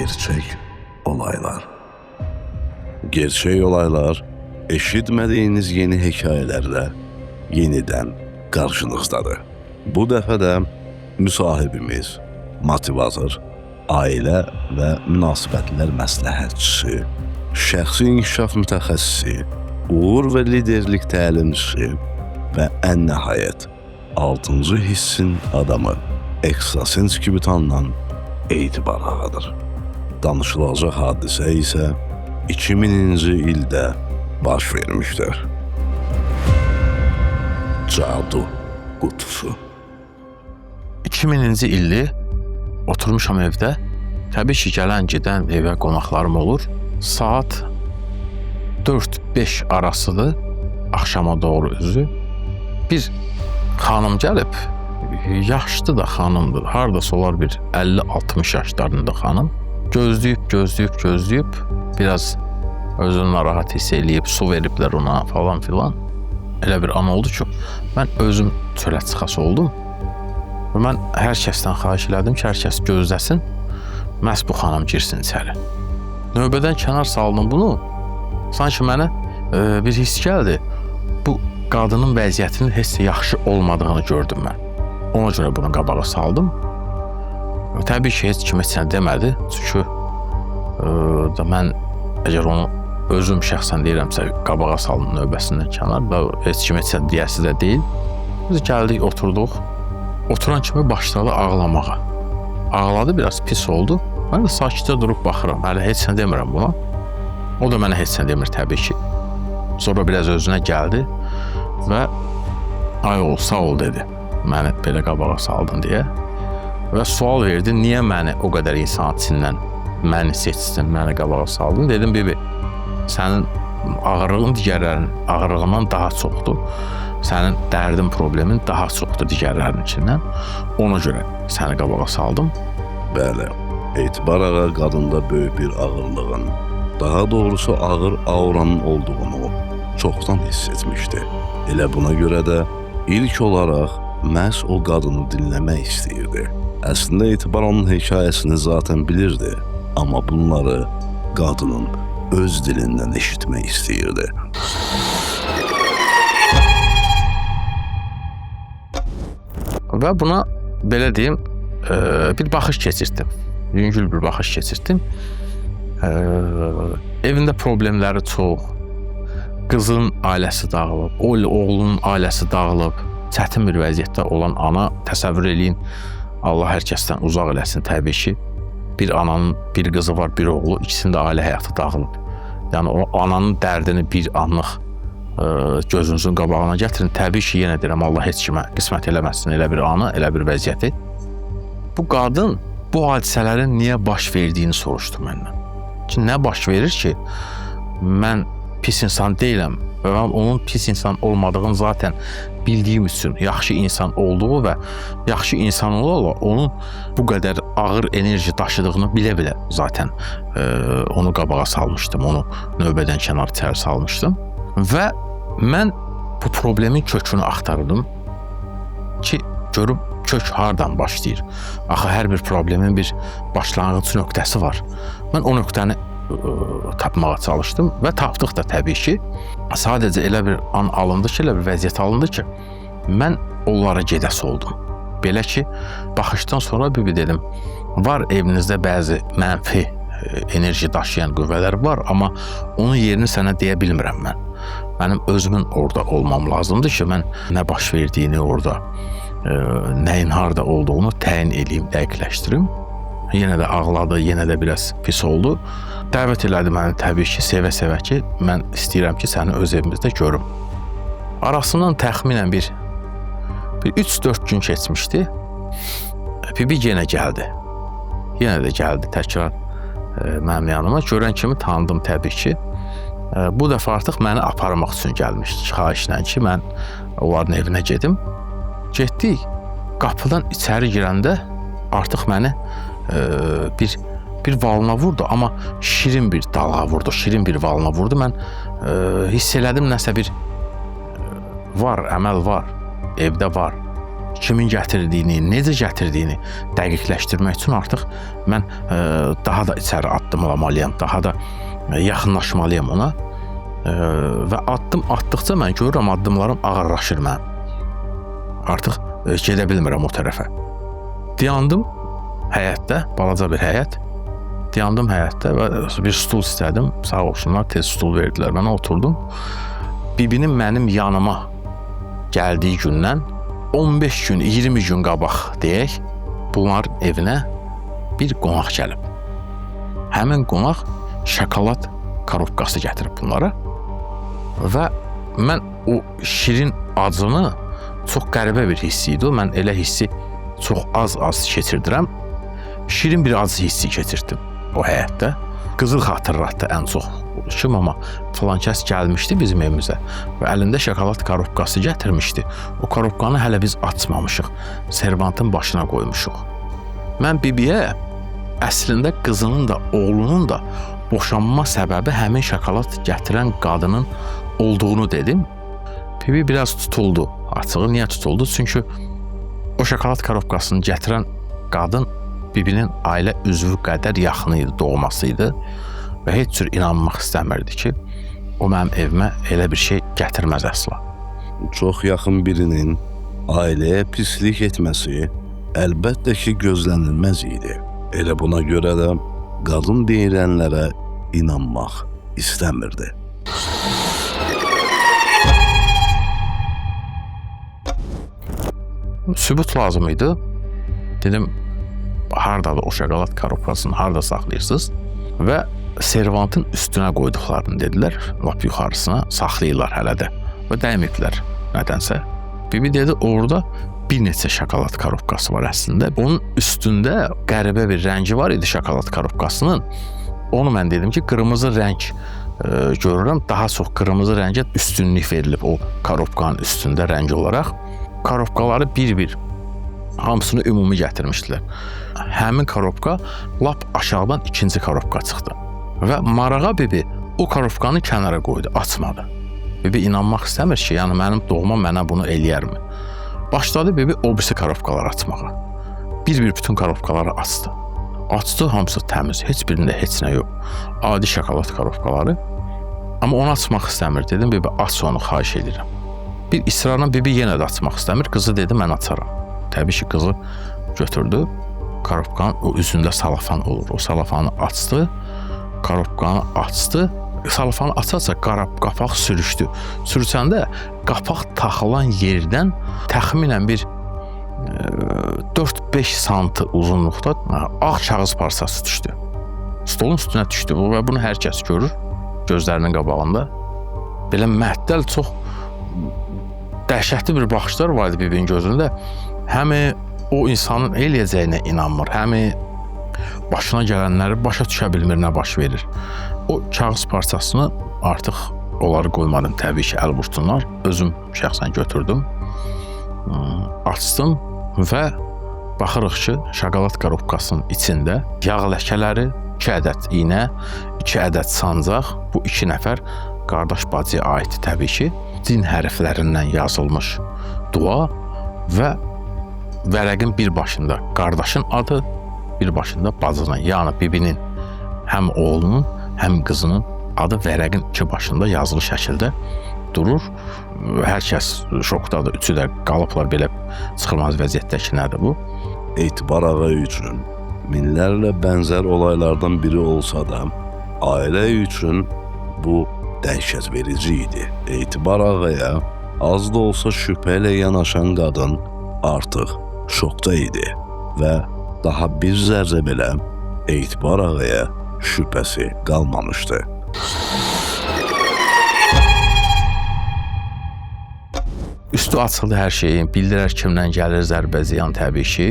Gerçək olaylar. Gerçək olaylar eşitmədiyiniz yeni hekayələrlə yenidən qarşınızdadır. Bu dəfə də müsahibimiz motivator, ailə və münasibətlər məsləhətçisi, şəxsi inkişaf mütəxəssisi, uğur və liderlik təlimçisi və ən nəhayət 6-cı hissin adamı, ekstrasens kimi tanınan Etibar ağadır. Danışılacaq hadisə isə 2000-ci ildə baş vermişdir. Cadu qutusu. 2000-ci illi oturmuşam evdə. Təbii ki, gələn gedən evə qonaqlarım olur. Saat 4-5 arasıdır, axşama doğru özü. Bir xanım gəlib, yaşlı da xanımdır. Hardasa olar bir 50-60 yaşlarında xanım. Gözləyib, biraz özünü narahat hiss eləyib, su veriblər ona falan filan. Elə bir an oldu ki, mən özüm çölə çıxası oldum. Və mən hər kəsdən xahiş elədim ki, hər kəs gözləsin, məhz bu xanım girsin içəri. Növbədən kənar saldım bunu. Sanki mənə bir hiss gəldi. Bu qadının vəziyyətinin heç də yaxşı olmadığını gördüm mən. Ona görə bunu qabağa saldım. Təbii ki, heç kim heç nə demədi. Çünki mən əgər onu özüm şəxsən deyirəmsə, qabağa saldım növbəsindən kənar və heç kim heç nə deyəsi də deyil. Biz gəldik, oturduq. Oturan kimi başladı ağlamağa. Ağladı, biraz pis oldu. Mən də sakitcə durub baxıram. Hələ heç nə demirəm buna. O da mənə heç nə demir təbii ki. Sonra biraz özünə gəldi və ay ol, sağ ol dedi. Məni belə qabağa saldın deyə. Və sual verdi, niyə məni o qədər insan içindən məni seçdin, məni qabağa saldın? Dedim, bibi, sənin ağırlığın digərlərinin ağırlığından daha çoxdur. Sənin dərdin, problemin daha çoxdur digərlərinin içindən. Ona görə səni qabağa saldım. Bəli, Etibar ağa qadında böyük bir ağırlığın, daha doğrusu ağır auranın olduğunu çoxdan hiss etmişdi. Elə buna görə də ilk olaraq məhz o qadını dinləmək istəyirdi. Əslində Etibar onun hekayəsini zaten bilirdi, amma bunları qadının öz dilindən eşitmək istəyirdi. Və buna belə deyim, bir baxış keçirtdim. Yüngül bir baxış keçirtdim. Evində problemləri çox. Qızın ailəsi dağılıb, oğlunun ailəsi dağılıb. Çətin bir vəziyyətdə olan ana, təsəvvür eləyin, Allah hər kəsdən uzaq eləsin təbii ki. Bir ananın bir qızı var, bir oğlu, ikisinin də ailə həyatı dağılıb. Yəni o ananın dərdini bir anlıq gözünüzün qabağına gətirin. Təbii ki, yenə deyirəm, Allah heç kimə qismət eləməsin elə bir anı, elə bir vəziyyəti. Bu qadın bu hadisələrin niyə baş verdiyini soruşdu məndən. Ki, nə baş verir ki, mən pis insan deyiləm və mən onun pis insan olmadığını zaten bildiyim üçün yaxşı insan olduğu və yaxşı insan ola-ola onun bu qədər ağır enerji daşıdığını bilə-bilə zaten onu qabağa salmışdım, onu növbədən kənar içəri salmışdım. Və mən bu problemin kökünü axtardım ki, görüm kök hardan başlayır. Axı hər bir problemin bir başlanğıc nöqtəsi var. Mən o nöqtəni tapmağa çalışdım və tapdıq da təbii ki. Sadəcə elə bir an alındı ki, elə bir vəziyyət alındı ki, mən onlara gedəsi oldum. Belə ki, baxışdan sonra bir dedim, var evinizdə bəzi mənfi enerji daşıyan qüvvələr var, amma onun yerini sənə deyə bilmirəm mən. Mənim özümün orada olmam lazımdır ki, mən nə baş verdiyini orada, nəyin harda olduğunu təyin eləyim, dəqiqləşdirim. Yenə də ağladı, yenə də biraz pis oldu. Dəvət elədi məni təbii ki, sevə-sevə ki, mən istəyirəm ki, səni öz evimizdə görüm. Arasından təxminən bir 3-4 gün keçmişdi. Bibi yenə gəldi. Yenə də gəldi təkrar mənim yanıma. Görən kimi tanıdım təbii ki. Bu dəfə artıq məni aparmaq üçün gəlmişdi xahişlə ki, mən onların evinə gedim. Getdik. Qapıdan içəri girəndə artıq məni bir valına vurdu, amma şirin bir dalğa vurdu, şirin bir valına vurdu. Mən hiss elədim nəsə bir var, əməl var, evdə var. Kimin gətirdiyini, necə gətirdiyini dəqiqləşdirmək üçün artıq mən daha da içəri addımlamalıyam, daha da yaxınlaşmalıyam ona. Və addım atdıqca mən görürəm addımlarım ağırlaşır mənim. Artıq gedə bilmirəm o tərəfə. Dayandım həyətdə, balaca bir həyət. Dayandım həyətdə və bir stul istədim. Sağ olsunlar, tez stul verdilər mənə, oturdum. Bibinin mənim yanıma gəldiyi gündən 15 gün, 20 gün qabaq deyək, bunların evinə bir qonaq gəlib. Həmin qonaq şokolad korobkası gətirib bunlara və mən o şirin acını, çox qəribə bir hissi idi o. Mən elə hissi çox az-az keçirdirəm. Şirin bir acı hissi keçirdim o həyətdə. Qızıl xatırlatdı ən çox ki, mama filan kəs gəlmişdi bizim evimizə və əlində şokolad korobkası gətirmişdi. O korobkanı hələ biz açmamışıq, servantın başına qoymuşuq. Mən bibiyə əslində qızının da, oğlunun da boşanma səbəbi həmin şokolad gətirən qadının olduğunu dedim. Bibi biraz tutuldu. Açığı niyə tutuldu? Çünki o şokolad korobkasını gətirən qadın bibinin ailə üzvü qədər yaxını idi, doğması idi və heç cür inanmaq istəmirdi ki, o mənim evimə elə bir şey gətirməz əsla. Çox yaxın birinin ailəyə pislik etməsi əlbəttə ki, gözlənilməz idi. Elə buna görə də qadın deyilənlərə inanmaq istəmirdi. Sübut lazım idi. Dedim, hardadır o şokolad korobkasını, harda saxlayırsınız? Və servantın üstünə qoyduqlarını dedilər, lap yuxarısına saxlayırlar hələ də və dəyməyiblər nədənsə. Bibi dedi, orada bir neçə şokolad korobkası var əslində. Onun üstündə qəribə bir rəngi var idi şokolad korobkasının. Onu mən dedim ki, qırmızı rəng görürəm, daha çox qırmızı rəngə üstünlük verilib o korobkanın üstündə rəng olaraq. Korobkaları bir-bir hamısını ümumi gətirmişdilər. Həmin korobka lap aşağıdan ikinci korobka çıxdı. Və marağa bibi o korobkanı kənara qoydu, açmadı. Bibi inanmaq istəmir ki, yəni mənim doğmam mənə bunu eləyərmi? Başladı bibi o birisi korobkaları açmağa. Bir-bir bütün korobkaları açdı. Açdı, hamısı təmiz, heç birində heç nə yox. Adi şokolad korobkaları. Amma onu açmaq istəmir. Dedim, bibi aç onu, xahiş edirəm. Bir israrla bibi yenə də açmaq istəmir. Qızı dedi, mən açaram. Təbii ki, qızı götürdü. Korobkanın o üzündə salafan olur. O salafanı açdı, korobkanı açdı. Salafanı aça-aça qapaq sürüşdü. Sürüşəndə qapaq taxılan yerdən təxminən bir 4-5 santı uzunluqda ağ kağız parçası düşdü. Stolun üstünə düşdü və bunu hər kəs görür gözlərinin qabağında. Belə məhtəl çox dəhşətli bir baxışlar var idi bibinin gözündə. Həmi o insanın eləyəcəyinə inanmır, həmi başına gələnləri başa düşə bilmir, nə baş verir. O kağız parçasını artıq onları qoymadım, təbii ki, əl vursunlar. Özüm şəxsən götürdüm, açdım və baxırıq ki, şokolad korobkasının içində yağ ləkələri, 2 ədəd iynə, 2 ədəd sancaq, bu 2 nəfər qardaş bacıya aiddir təbii ki, din hərflərindən yazılmış dua və vərəqin bir başında qardaşın adı, bir başında bacının, yəni bibinin həm oğlunun, həm qızının adı vərəqin iki başında yazılı şəkildə durur. Hər kəs şokdadır, üçü də qalıblar belə çıxılmaz vəziyyətdə ki, nədir bu? Etibar ağa üçün minlərlə bənzər olaylardan biri olsa da, ailə üçün bu dəhşət verici idi. Etibar ağaya az da olsa şübhə ilə yanaşan qadın artıq şokda idi və daha bir zərrə belə Etibar ağaya şübhəsi qalmamışdı. Üstü açıldı hər şeyin, bildirər kimdən gəlir zərbə ziyan təbii ki.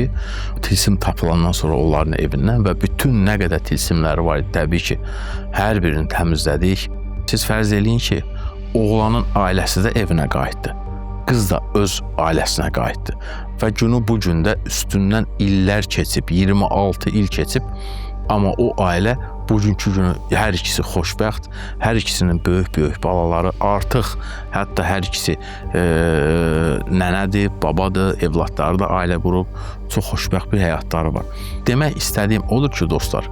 Tilsim tapılandan sonra onların evindən və bütün nə qədər tilsimləri var idi təbii ki, hər birini təmizlədik. Siz fərz eləyin ki, oğlanın ailəsi də evinə qayıtdı. Qız da öz ailəsinə qayıtdı. Və günü bu gündə üstündən illər keçib, 26 il keçib, Amma o ailə bugünkü günü hər ikisi xoşbəxt, hər ikisinin böyük-böyük balaları artıq, hətta hər ikisi nənədir, babadır, evladları da ailə qurub, çox xoşbəxt bir həyatları var. Demək istədiyim odur ki, dostlar,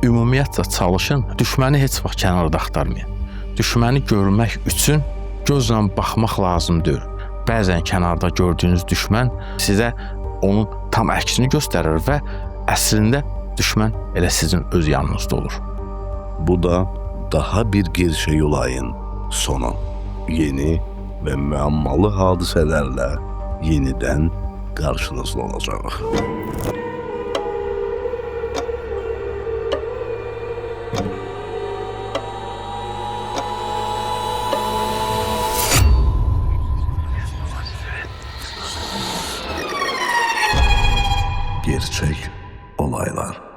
ümumiyyətlə çalışın, düşməni heç vaxt kənarda axtarmayın. Düşməni görmək üçün gözlə baxmaq lazım deyil. Bəzən kənarda gördüyünüz düşmən sizə onun tam əksini göstərir və əslində düşmən elə sizin öz yanınızda olur. Bu da daha bir gerçək olayın sonu. Yeni və müəmmalı hadisələrlə yenidən qarşınızda olacağıq. Gerçək olaylar.